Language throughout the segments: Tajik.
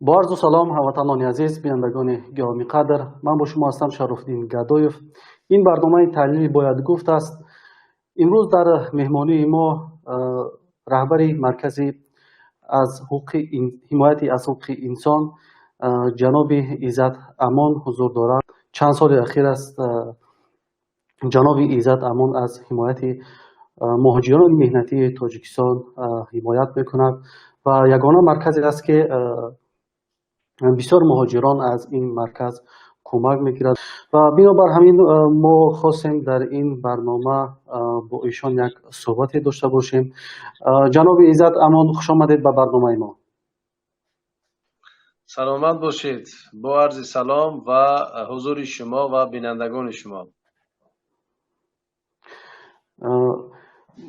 Бо арзу салом, ҳамватанони азиз, бинандагони гиромиқадр, ман бо шумо ҳастам Шарофиддин Гадоев. Ин барномаи таҳлили «Бояд гуфт» аст. Имрӯз дар меҳмонии мо раҳбари маркази аз ҳуқуқи ҳимояти аз ҳуқуқи инсон ҷаноби Иззат Амон ҳузур доранд. Чанд соли ахир аст, ҷаноби Иззат Амон аз ҳимояти муҳоҷирони меҳнатии Тоҷикистон ҳимоят мекунад ва ягона марказе аст, ки бисёр муҳоҷирон аз ин марказ кӯмак мегирад. Ва бинобар ҳамин мо хостем дар ин барнома бо ишон як суҳбате дошта бошем. Ҷаноби Иззат Амон, хушомадед ба барномаи мо. Саломат бошед. Бо арзи салом ва ҳузури шумо ва бинандагони шумо.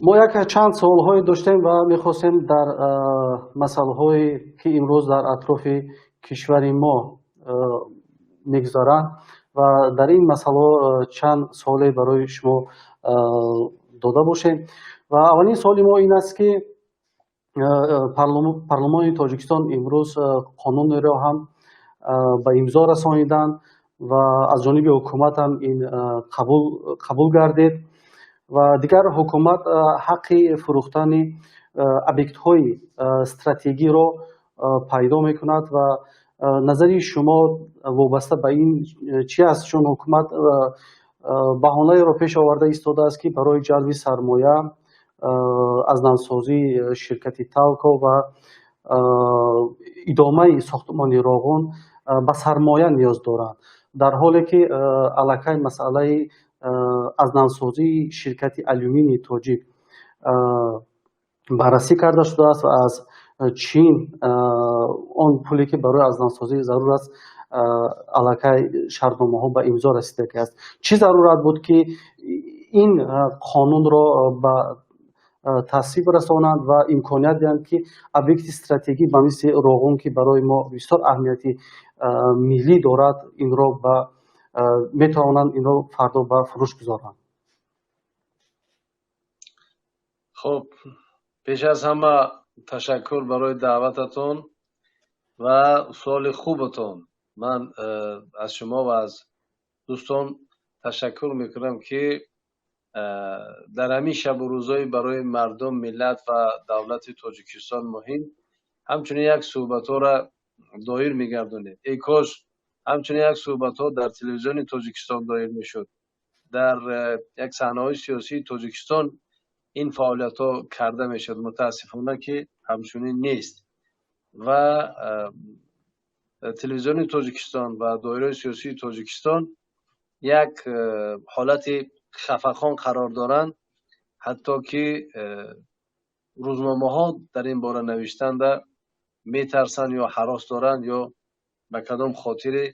Мо як чанд суолҳое доштем ва мехостем дар масъалаҳое, ки имрӯз дар атрофи кишвари мо мегузаранд, ва дар ин масъалаҳо чанд суоле барои шумо дода бошем. Ва аввалин суоли мо ин аст, ки парлумони Тоҷикистон имрӯз қонунеро ҳам ба имзо расониданд ва аз ҷониби ҳукумат ҳам ин қабул гардид ва дигар ҳукумат ҳаққи фурӯхтани объектҳои стратегиро пайдо мекунад. Ва назари шумо вобаста ба ин чӣ аст? Чун ҳукумат баҳонаеро пеш оварда истодааст, ки барои ҷалби сармоя, аз навсозии ширкати Талко ва идомаи сохтмони Роғун ба сармоя ниёз доранд, дар ҳоле ки аллакай масъалаи аз навсозии ширкати Алюминии Тоҷик баррасӣ карда шудааст ва аз Чин он пуле, ки барои аз навсозӣ зарур аст, аллакай шартномаҳо ба имзо расидагиаст. Чӣ зарурат буд, ки ин қонунро ба тасвиб расонанд ва имконият диҳанд, ки объекти стратегӣ ба мисли Роғун, ки барои мо бисёр аҳамияти миллӣ дорад, инро ба метавонанд инро фардо ба фурӯш гузоранд? Хуб, пеш аз ҳама ташаккур барои даъвататон ва суоли хубатон. Ман аз шумо ва аз дӯстон ташаккур мекунам, ки дар ҳамин шабу рӯзҳои барои мардум, миллат ва давлати Тоҷикистон муҳим ҳамчунин як суҳбатҳоро доир мегардонед. Эй кош ҳамчунин як суҳбатҳо дар телевизиони Тоҷикистон доир мешуд, дар як саҳнаҳои сиёсии Тоҷикистон ин фаъолиятҳо карда мешуд. Мутаассифона, ки ҳамчунин нест ва телевизиони Тоҷикистон ва доираи сиёсии Тоҷикистон як ҳолати хафахон қарор доранд, ҳатто ки рӯзномаҳо дар ин бора навиштанда метарсанд ё ҳарос доранд, ё ба кадом хотире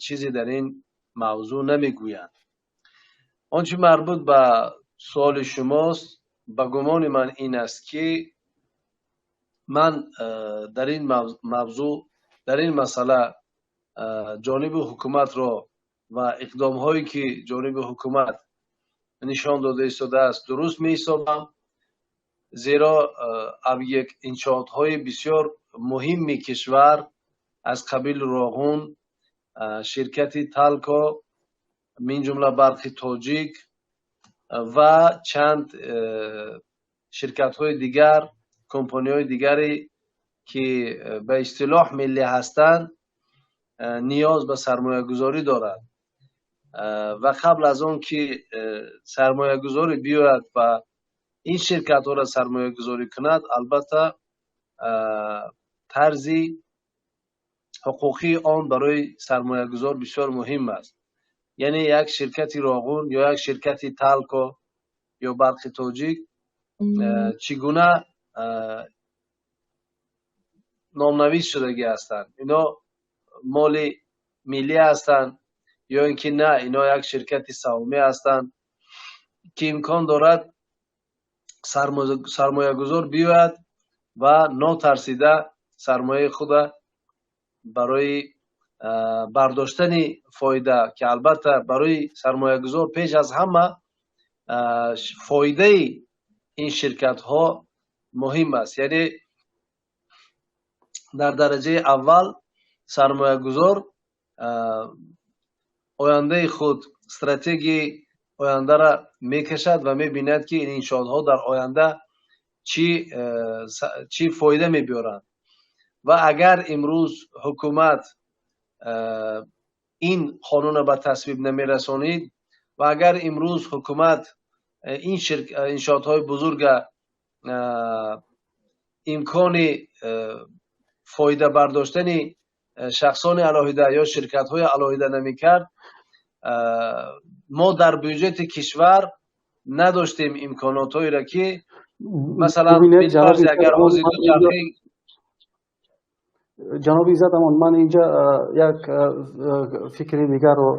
чизе дар ин мавзӯъ намегӯянд. Он чи марбут ба суоли шумост, ба гумони ман ин аст, ки ман дар ин мавзӯъ, дар ин масъала ҷониби ҳукуматро ва иқдомҳое, ки ҷониби ҳукумат нишон дода истодааст, дуруст меҳисобам, зеро объект иншоотҳои бисёр муҳими кишвар аз қабили Роғун, ширкати Талко, мин ҷумла Барқи Тоҷик ва чанд ширкатҳои дигар, компаниҳои дигаре, ки ба истилоҳ миллӣ ҳастанд, ниёз ба сармоягузорӣ дорад. Ва қабл аз он ки сармоягузорӣ биёяд ва ин ширкатҳоро сармоягузорӣ кунад, албатта, тарзи ҳуқуқии он барои сармоягузор бисёр муҳим аст. Яъне як ширкати Роғун ё як ширкати Талко ё Барқи Тоҷик чӣ гуна номнавис шудагӣ ҳастанд? Ино моли миллӣ ҳастанд ё ин ки на, ино як ширкати саҳомӣ ҳастанд, ки имкон дорад сармоягузор биёяд ва нотарсида сармояи худа барои бардоштани фоида, ки албатта барои сармоягузор пеш аз ҳама фоидаи ин ширкатҳо муҳим аст. Яъне дар дараҷаи аввал сармоягузор ояндаи худ, стратегияи ояндаро мекашад ва мебинад, ки ин иншоотҳо дар оянда чӣ фоида мебиёранд. Ва агар имрӯз ҳукумат ин қонунро ба тасвиб намерасонид ва агар имрӯз ҳукумат ин иншоотҳои бузурга имкони фоида бардоштани шахсони алоҳида ё ширкатҳои алоҳида намекард, мо дар бюҷети кишвар надоштем имконотҳоеро, ки масалан агар ҳозир дучархаи Ҷаноби Иззат Амон, ман инҷа як фикри дигарро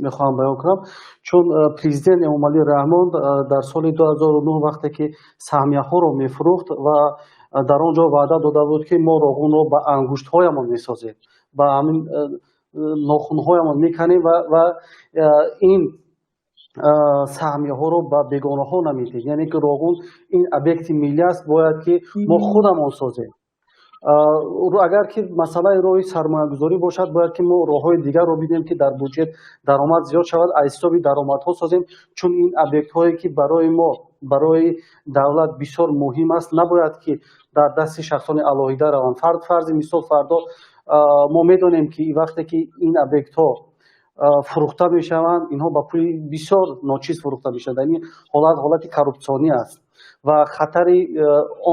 мехоҳам баён кунам, чун президент Эмомалӣ Раҳмон дар соли 2009, вақте ки саҳмияҳоро мефурӯхт ва дар он ҷо ваъда дода буд, ки мо Роғунро ба ангуштҳоямон месозем, ба ҳамин нохунҳоямон меканем ва ин саҳмияҳоро ба бегонаҳо намедиҳем, яъне ки Роғун ин объекти миллӣ аст, бояд ки мо худамон созем. Агар ки масъалаи роҳи сармоягузорӣ бошад, бояд ки мо роҳҳои дигарро бинем, ки дар буҷет даромад зиёд шавад, аз ҳисоби даромадҳо созем, чун ин объектҳое, ки барои мо, барои давлат бисёр муҳим аст, набояд ки дар дасти шахсони алоҳида раванд. Фарзи мисол, фардо мо медонем, ки вақте ки ин объектҳо фурӯхта мешаванд, инҳо ба пули бисёр ночиз фурӯхта мешаванд. Ин ҳолат ҳолати коррупсионӣ аст ва хатари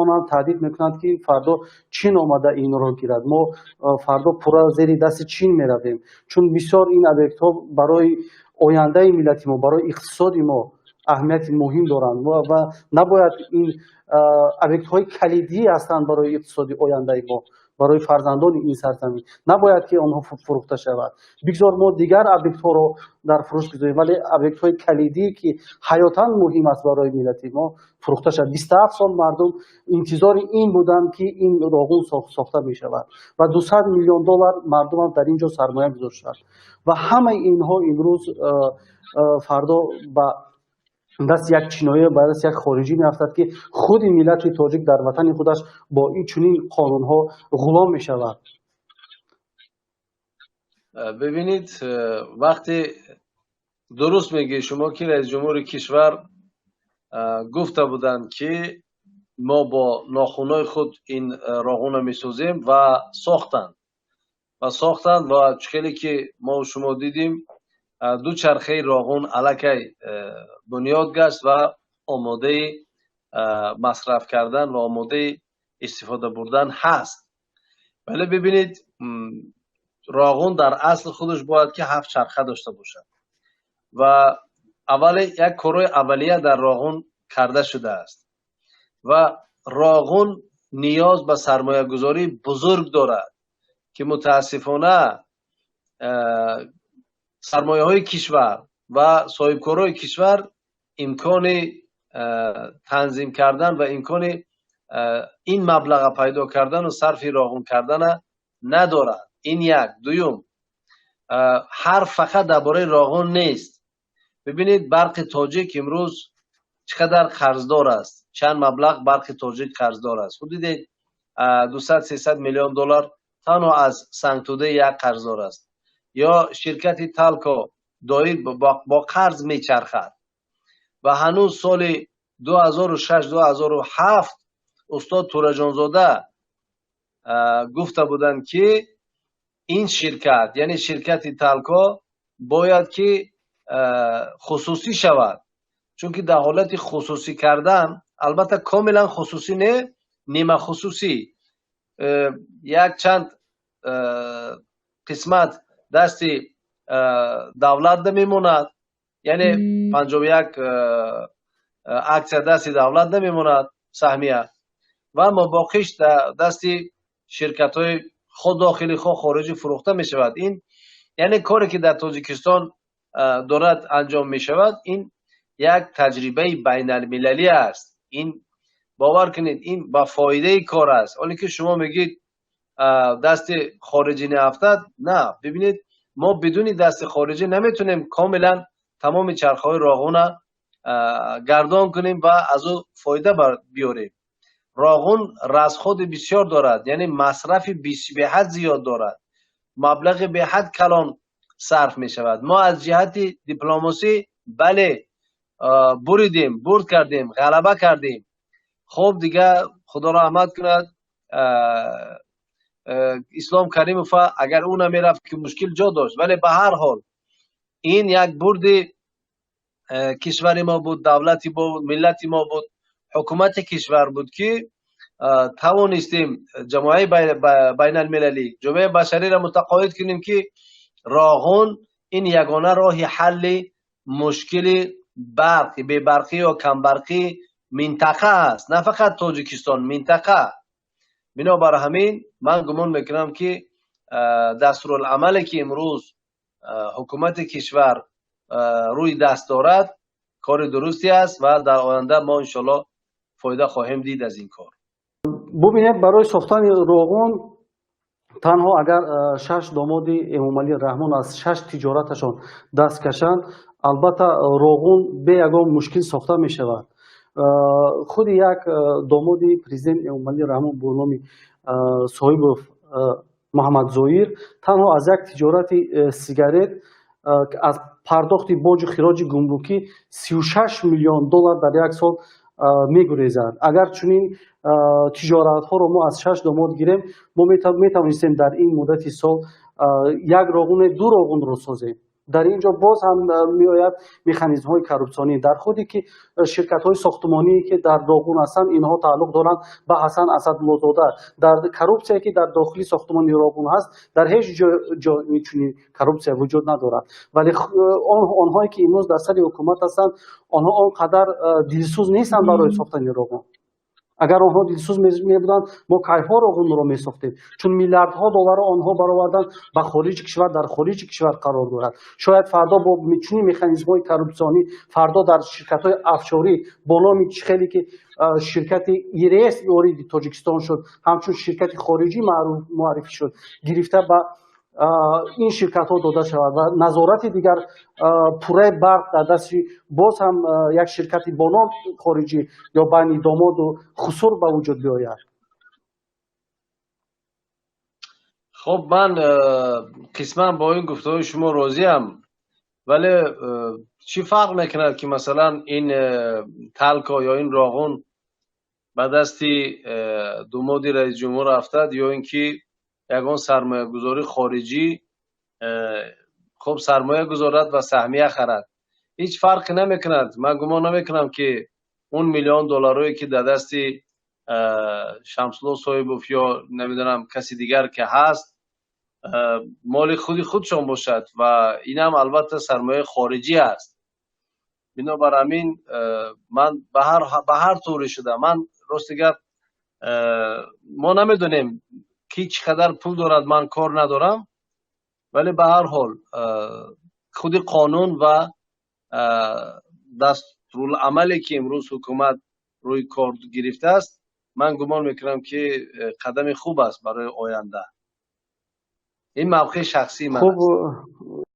онам таҳдид мекунад, ки фардо Чин омада инро гирад, мо фардо пурра зери дасти Чин меравем, чун бисёр ин объектҳо барои ояндаи миллати мо, барои иқтисоди мо аҳамияти муҳим доранд ва набояд, ин объектҳои калидӣ ҳастанд барои иқтисоди ояндаи мо, барои фарзандони ин сарзамин, набояд ки онҳо фурӯхта шавад. Бигзор мо дигар объектҳоро дар фурӯш гузорем, вале объектҳои калидӣ, ки ҳаётан муҳим аст барои миллати мо, фурӯхта шавад. 27 сол мардум интизори ин буданд, ки ин Роғун сохта мешавад, ва 200 миллион доллар мардумам дар ин ҷо сармоя гузоштанд ва ҳамаи инҳо имрӯз фардо ба дасти як чиноӣ, ба дасти як хориҷӣ меафтад, ки худи миллати тоҷик дар ватани худаш бо ин чунин қонунҳо ғулом мешавад. Бибинед, вақте дуруст мегӯед шумо, ки раисҷумҳури кишвар гуфта буданд, ки мо бо нохунҳои худ ин Роғунро месозем, ва сохтанд. Ва чӣ хеле ки мо шумо дидем, ду чархаи Роғун аллакай бунёд гашт ва омодаи масраф кардан ва омодаи истифода бурдан ҳаст. Вале бибинед, Роғун дар асл худаш бояд ки ҳафт чарха дошта бошад ва аввале як корҳои аввалия дар Роғун карда шудааст ва Роғун ниёз ба сармоягузории бузург дорад, ки мутаассифона сармояҳои кишвар ва соҳибкорҳои кишвар имкони танзим кардан ва имкони ин маблаға пайдо кардану сарфи Роғун кардана надорад. Ин як. Дуюм, ҳарф фақат дар бораи Роғун нест. Бибинед, Барқи Тоҷик имрӯз чӣ қадар қарздор аст, чанд маблағ Барқи Тоҷик қарздор аст. Хуб дидед, 200-300 миллион доллар танҳо аз Сангтудаи як қарздор аст. Ё ширкати Талко доир бо қарз мечархад ва ҳанӯз соли 2006-2007 устод Тураҷонзода гуфта буданд, ки ин ширкат, яъне ширкати Талко, бояд ки хусусӣ шавад, чунки дар ҳолати хусусӣ кардан, албатта комилан хусусӣ не, нимахусусӣ, як чанд Қисмат дасти давлат намемонад, яъне 51 акция дасти давлат намемонад, саҳмия, ва боқиш дасти ширкатҳои хо дохилӣ, хо хориҷӣ фурӯхта мешавад. Ин яъне коре ки дар Тоҷикистон дорад анҷом мешавад, ин як таҷрибаи байналмилалӣ аст. Ин, бовар кунед, ин ба фоидаи кор аст. Оне ки шумо мегӯед, дасти хориҷӣ неафтад, на, бибинед, мо бидуни дасти хориҷӣ наметонем комилан тамоми чархҳои Роғуна гардон кунем ва аз ӯ фоида биёрем. Роғун расходи бисёр дорад, яъне масрафи беҳад зиёд дорад, маблағи беҳад калон сарф мешавад. Мо аз ҷиҳати дипломосӣ, бале, буридем, бурд кардем, ғалаба кардем. Хуб, дигар Худо раҳмат кунад Ислом Каримова, агар ӯ намерафт, ки мушкил ҷо дошт, вале ба ҳар ҳол ин як бурди кишвари мо буд, давлати мо буд, миллати мо буд, ҳукумати кишвар буд, ки тавонистем ҷамоаи байналмилалӣ, ҷомеаи башариро мутақоид кунем, ки Роғун ин ягона роҳи ҳалли мушкили барқ, бебарқӣ ё камбарқӣ минтақа аст, на фақат Тоҷикистон, минтақа. Бинобар ҳамин ман гумон мекунам, ки дастурулъамале ки имрӯз ҳукумати кишвар рӯи даст дорад, кори дурусте аст ва дар оянда мо иншоалло фоида хоҳем дид аз ин кор. Бубинед, барои сохтани Роғун танҳо агар шаш домоди Эмомалӣ Раҳмон аз шаш тиҷораташон даст кашанд, албатта Роғун бе ягон мушкил сохта мешавад. Худи як домоди президент Эмомалӣ Раҳмон бо номи Соҳибов Муҳаммадзоир танҳо аз як тиҷорати сигарет аз пардохти боҷу хироҷи гумрукӣ 36 миллион доллар дар як сол мегурезад. Агар чунин тиҷоратҳоро мо аз шаш домод гирем, мо метавонистем дар ин муддати сол як Роғуне, ду Роғунро созем. Дар ин ҷо боз ҳам меояд механизмҳои коррупсионӣ. Дар худе ки ширкатҳои сохтмоние ки дар Роғун ҳастанд, инҳо тааллуқ доранд ба Ҳасан Асадуллозода. Дар коррупсия ки дар дохили сохтмони Роғун ҳаст, дар ҳеҷ ҷо чунин коррупсия вуҷуд надорад. Вале онҳое ки имрӯз дар сари ҳукумат ҳастанд, онҳо он қадар дилсӯз нестанд барои сохтани Роғун. Агар онҳо дилсӯз мебуданд, мо кайҳо Роғунро месохтем, чун миллиардҳо долларро онҳо бароварданд ба хориҷи кишвар, дар хориҷи кишвар қарор дорад. Шояд фардо бо чунин механизмҳои коррупсионӣ фардо дар ширкатҳои офшорӣ бо номи чӣ хеле ки ширкати ИРС вориди Тоҷикистон шуд, ҳамчун ширкати хориҷӣ муаррифӣ шуд, гирифта ба ин ширкатҳо дода шавад ва назорати дигар пурраи барқ дар дасти боз ҳам як ширкати бо ном хориҷӣ ё байни домоду хусур ба вуҷуд биёяд. Хуб, ман қисман бо ин гуфтаҳои шумо розиам, вале чӣ фарқ мекунад, ки масалан ин Талко ё ин Роғун ба дасти думоди раисҷумҳур афтад ё ин ки ягон сармоягузори хориҷӣ, хуб, сармоя гузорад ва саҳмия харад? Ҳеҷ фарқе намекунад. Ман гумон намекунам, ки он миллион долларое ки дар дасти Шамсулло Соҳибов ё намедонам каси дигар ки ҳаст, моли худи худшон бошад, ва инам албатта сармояи хориҷӣ аст. Бинобар ҳамин ман ба ҳар туре шуда, ман рости гап, мо намедонем, ки чӣ қадар пул дорад, ман кор надорам, вале ба ҳар ҳол худи қонун ва дастурулъамале ки имрӯз ҳукумат рӯи кор гирифтааст, ман гумон мекунам, ки қадами хуб аст барои оянда. Ин мавқеи шахсии ман Хуб. аст.